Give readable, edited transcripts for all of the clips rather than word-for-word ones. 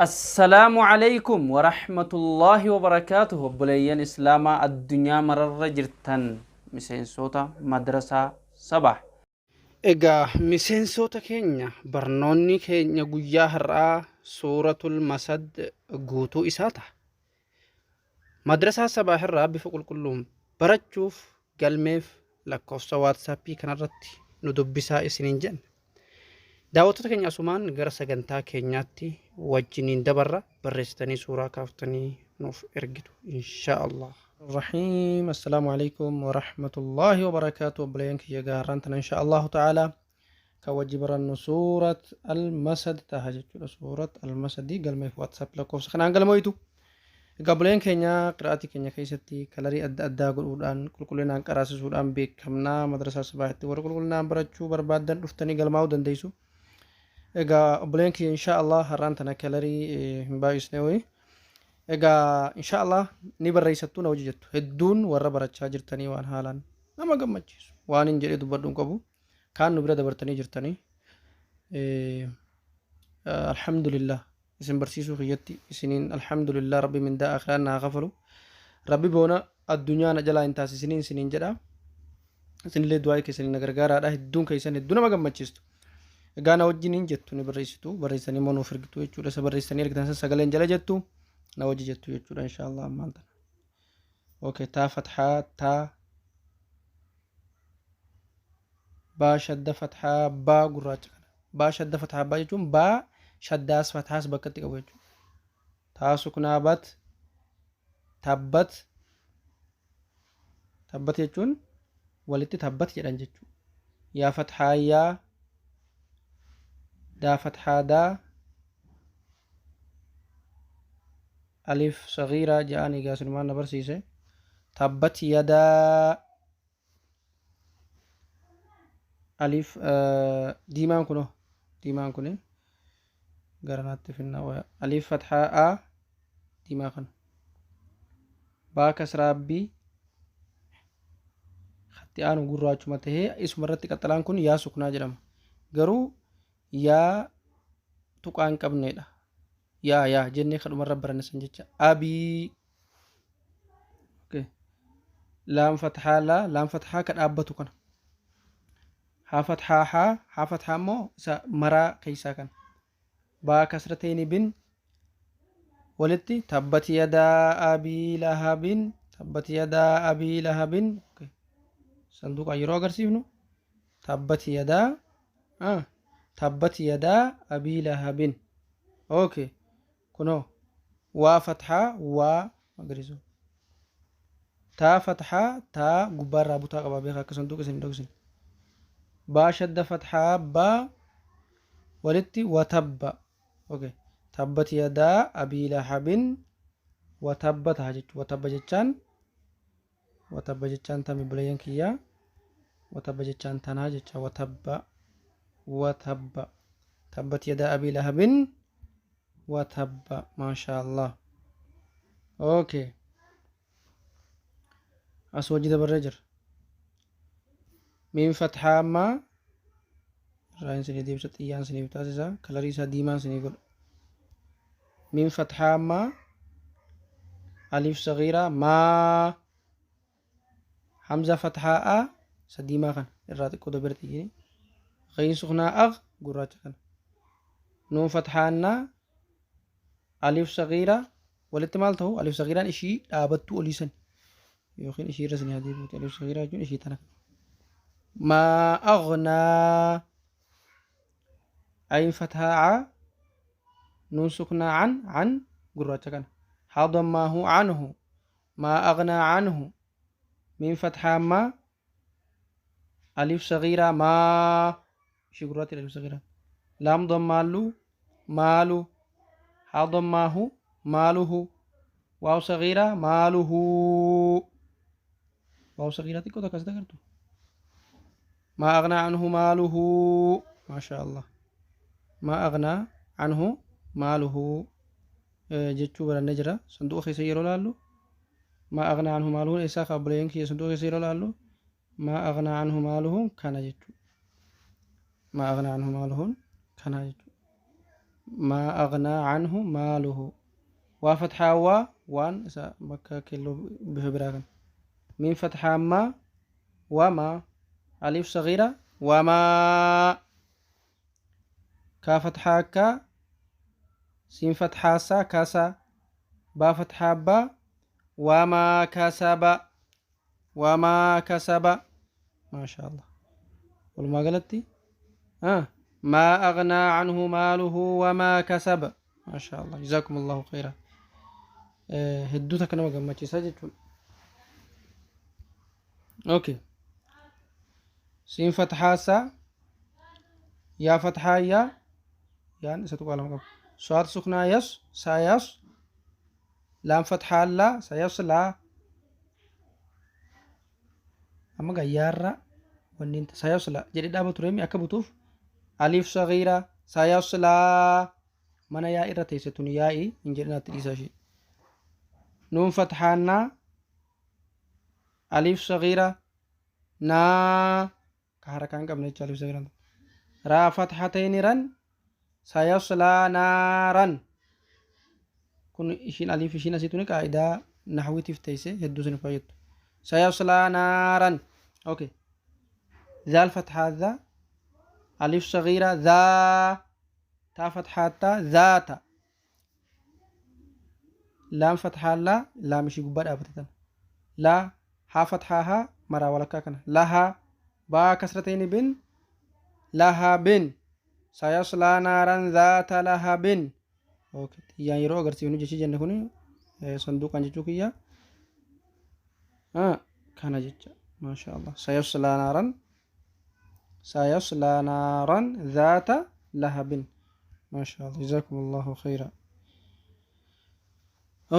Assalaamu Aleykum Warahmatullaahi Wabarakaatuh Obboleeyyan Islaamaa addunyaa mararra jirtan miseensoota Madrasaa Sabaah. Egaa miseensoota keenya barnoonni keenya guyyaa har'aa Suuratul Masad guutuu isaa ta'a. Madrasaa Sabaah irraa bifa qulqulluun barachuuf galmeef lakkoofsa WhatsApp kanarratti nu dubbisaa isiniin jenna. Daawwattoota keenya asumaan gara sagantaa keenyaatti wajjiniin dabarra barreessitanii suuraa kaaftanii nuuf ergitu inshaa Allah. Rahiim assalaamu alaikum warahmatullaahi wabarakaatu obboleeyyan kiyya gaarraan tana inshaa Allahu ta'ala kan wajji barannu suurat al-masad taha jechuudha suurat al-masadii galmeef WhatsApp lakkoofsa kanaan galmoytu. Egaa obboleeyyan keenya qira'aatii keenya keessatti kalarii adda addaa godhuudhaan qulqullinaan qaraasisuudhaan beekamna. Madrasaa Sabaahitti warri qulqullinaan barachuu barbaaddan dhuftanii galmaa'uu dandeessu. Egaa obboleeyyan kiyya inshaa Allah har'aan tana kalarii hin baay'isne hoyi. Egaa inshaa Allah ni barreessattuu na hojii jettu. Hedduun warra barachaa jirtanii waan haalaan nama gammachiisu. Waan hin jedhee dubbadhu hin qabu. Kaan nu bira dabartanii jirtanii. Alhamdulillah. Isin barsiisuu kiyyatti isiniin alhamdulillah rabbi mindaa akhiraan na haa kafalu rabbi boona addunyaa na jalaa hin taasisiniin isiniin jedha isinillee du'aa keessanii na gargaaraadha hedduun keessan hedduu nama gammachiistu egaa na wajjiniin jettu ni barreessitu barreessanii immoo nuuf ergitu jechuudha isa barreessanii ergitan san sagaleen jala jettu na wajji jettu jechuudha inshaallah ammaan tana okay taa fathaa taa baa shadda fathaa baa gurraacha kana baa shadda fathaa baa jechuun baa shaddaas fathaas bakka itti qabu jechuudha. Taa suknaa bat tabbat tabbat jechuun walitti tabbat jedhan jechuudha. Yaa fathaa yaa daa fathaa daa alif sagiiraa ja'aan egaa sinumaan na barsiise tabbat yadaa Alif diimaan kunoo diimaan kuni gara naatti finnaa waya alif fathaa a diimaa kana baa kasraa b hatti aanu gurraachuma tahee isuma irratti qaxxalaan kun yaa suknaa jedhama garuu yaa tuqaa hin qabneedha yaa yaa jennee kadhumarra baranne san jecha abii okay. Laam fathaa laa laam fathaa ka dhaabbatu kana haa fathaa haa haa fathaa immoo isa maraa keessaa kana baa kasrateyni bin walitti tabbat yadaa abii lahabin tabbat yadaa abii lahabin okay. Sanduuqaan yeroo agarsiifnu tabbat yadaa ah, tabbat yadaa abii lahabin okay. Kunoo waa fathaa waa magariisa taa fathaa taa gubbaarraa butaa qabaa beekaa akka sanduuqa isin hin dhoksin baa shadda fathaa baa walitti watabba okay tabbat yadaa abii lahabin watabba taha jechuudha watabba jechaan watabba jechaan tami buleeyyan kiyyaa watabba jechaan tanaa jecha watabba watabba tabbat yadaa abii lahabin watabba maashaa allah okay as wajji dabarree jira miin fathaa ammaa irraa hin sinii deebisa xiyyaan siniif taasisa kalarii isaa diimaan sinii godha miin fathaa ammaa alif sagiiraa maa hamza fathaa a isa diimaa kana irraa xiqqoo dabare xiyyini ghayn suknaa ag gurraacha kana nuun fathaa annaa alif sagiiraa walitti maal ta'u alif sagiiraan ishii dhaabattuu olii san yookiin ishii irra isin haa deebi'uuti alif sagiiraa jechuun ishii tana maa aghnaa ayn fathaa a nuun suknaa an an gurraacha kana haa dammaahu anhu maa aghnaa anhu miin fathaa maa alif sagiiraa maa ishii gurraatti alif sagiiraa laam dammaallu maalu haa dammaahu maaluhu waaw sagiiraa maaluhu waaw sagiiraa xiqqoo takka asitti agartu maa aghnaa anhu maaluhu maashaa allah maa aghnaa anhu maaluhu jechuu barannee jira sanduuqa keessa yeroo laallu maa aghnaa anhu maaluhu eessaa ka obboleeyyan kiyya sanduuqa keessa yeroo laallu maa aghnaa anhu maaluhu kana jechuu maa aghnaa anhu maaluhu kana jechuu Maa aghnaa canhu maaluhu. Waa fatxaa waa waan isa bakka keelloo bifa biraa kana. Miim fatxaa maa wamaa aliif sagiira wamaa kaa fatxaa kaa siin fatxaa saa kaasaa baa fatxaa baa wamaa kasaba wamaa kasaba. Maasha Allah, walumaa galatti maa aghnaa canhu maaluhu wamaa kasaba. Maasha Allah, jazaakum Allahu khayra. Hedduu takka nama gammachiisa jechuudha. Okay. Siin fatxaa saa yaa fatxaa yaa yaan isa tuqaa lama qabu. Saad suknaa yas saa yas laam fatxaa laa sayas laa. Amma gaa yaarra wanni sayas laa jedhee dhaaba tureemi akka butuuf aliif sagiira sayas laa mana yaa irra teesse tun yaa'ii hin jedhinaatti dhiisaa ishee. Nuun fatxaannaa aliif sagiira naa ka harakaa hin qabne jecha aliif sagiiraan. Raa fatxatayni ran sayaslaa naaran. Kun ishiin aliif ishiin asii tuni qaa'idaa nahwiitiif teesse hedduu isin fayyaddu. Sayaslaa naaran. Okay. Zaal fatxaa dha aliif sagiira dhaa taa fatxaa taa zaata. Laam fatxaa laa laam ishii gubbaa dhaabate tana. Laa haa fatxaa haa maraa walakkaa kana. Lahaa baa kasratayni bin lahabin sayaslaa naaran zaata lahabin. Okay. Xiyyaan yeroo agarsiifnu jechi jenne kun sanduuqaan jechuu kiyya. Kana jecha. Maasha Allah. Sayaslaa naaran sayaslaa naaran zaata lahabin. Maasha Allah. Jazakumullahu khayra.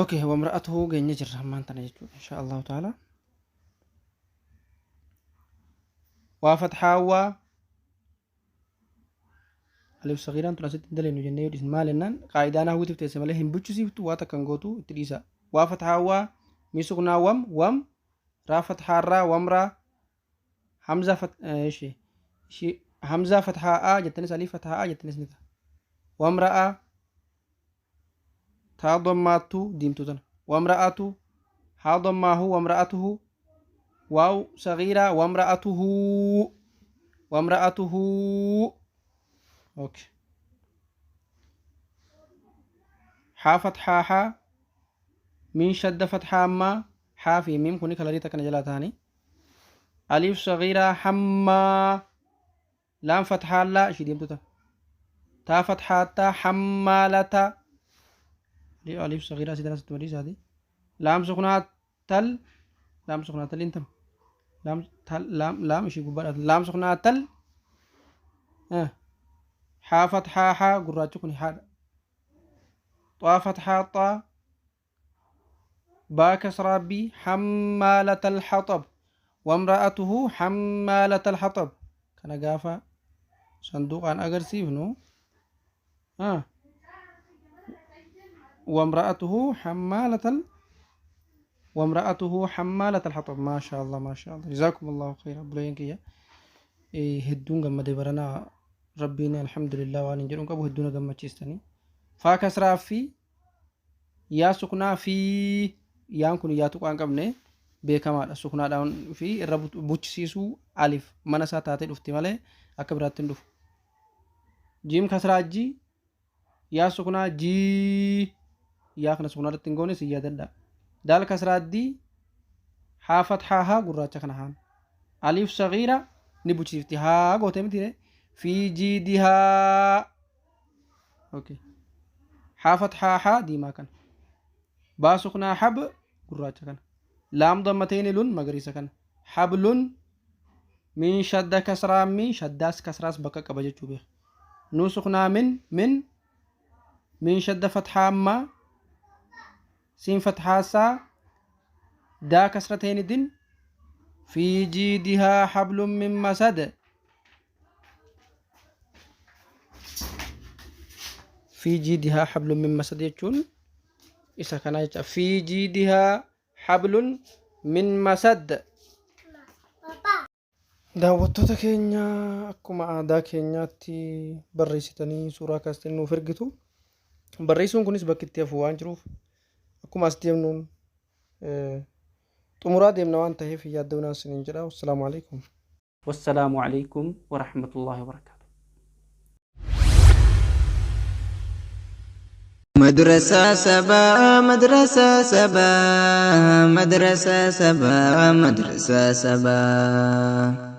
Okay, wamra'atuhu geenye jirra ammaan tana jechuudha. Insha Allahu ta'ala. Waa fatxaa waa alif sagiiraan tun asitti hin daleenyu jennee yoo dhiisne maal jennaan qaa'idaa nahwiitiif teesse malee hin buchisiiftu waa takka hin gootu itti dhiisa. Waa fatxaa waa mii suknaa wam wam raa fatxaa raa wamraa hamza fat ishi ishi hamzaa fatxaa a jettanis alif fatxaa a jettanis ni ta'a. Wamra'a taa dammaattuu diimtuu tana. Wamra'atu haa dammaahu wamra'atuhu waaw sagiiraa wamra'atuhu wamra'atuhu. Okay. Haa fatxaa haa miin shadda fatxaa ammaa haa fi miim kuni kalarii takka na jalaa ta'anii. Aliif sagiiraa hammaa laam fatxaa laa ishii deemtu tana. Taa fatxaa taa hammaalata aliif sagiiraa asii tana sitti madiisaati. Laam suknaa tal laam suknaa tal intam laam tal laam laam ishii gubbaadha laam suknaa tal haa fatxaa haa gurraachi kun haadha. Xaa fatxaa xaa baa kasraa bi hammaalatal haxab wamra'atuhu hammaalatal haxab. Kana gaafa sanduuqaan agarsiifnu wamra'atuhu hammaalatal wamra'atuhu hammaalatal haxab. Maasha Allah, maasha Allah, jazaakumullahu khayra. Obboleeyyan kiyya, hedduun gammadee baranaa rabbiin alhamdulillah waan hin jedhuun qabu hedduu na gammachiistanii. Faa kasraa fi yaa suknaa fi yaan kun yaa tuqaa hin qabne beekamaadha. Suknaadhaan fi irra buchisiisuu alif mana isaa taatee dhufti malee akka biraatti hin dhufu. Jiim kasraa ji yaa suknaa jii yaa kana suknaa irratti hin goone si yaadadha. Daal kasraa di haa fatxaa haa gurraacha kana haan. Alif sagiira ni buchisiifti haa gootee miti fi jiidihaa. Okay. Haa fatxaa haa diimaa kana. Baa suknaa hab gurraacha kana. Laam dammatayni lun magariisa kana. Hablun min shadda kasraa min shaddaas kasraas bakka qaba jechuu beeka. Nuu suknaa min min min shadda fatxaa ammaa siin fatxaa saa daa kasratayni din fi jiidihaa hablun min masad. Fi jiidihaa hablun min masad jechuun isa kana jecha fi jiidihaa hablun min masad. Daawwattoota keenya, akkuma aadaa keenyaatti barreessitanii suuraa kaastanii nuuf ergitu. Barreessuun kunis bakki itti hafu waan jiruuf akkuma as deemnuun xumuraa deemna waan ta'eef yaaddoonaan isiniin jedha. Wassalaamu alaikum. Wassalaamu alaikum warahmatullaahi wabarakaatu. Madrasaa sabaa madrasaa sabaa madrasaa sabaa madrasaa sabaa.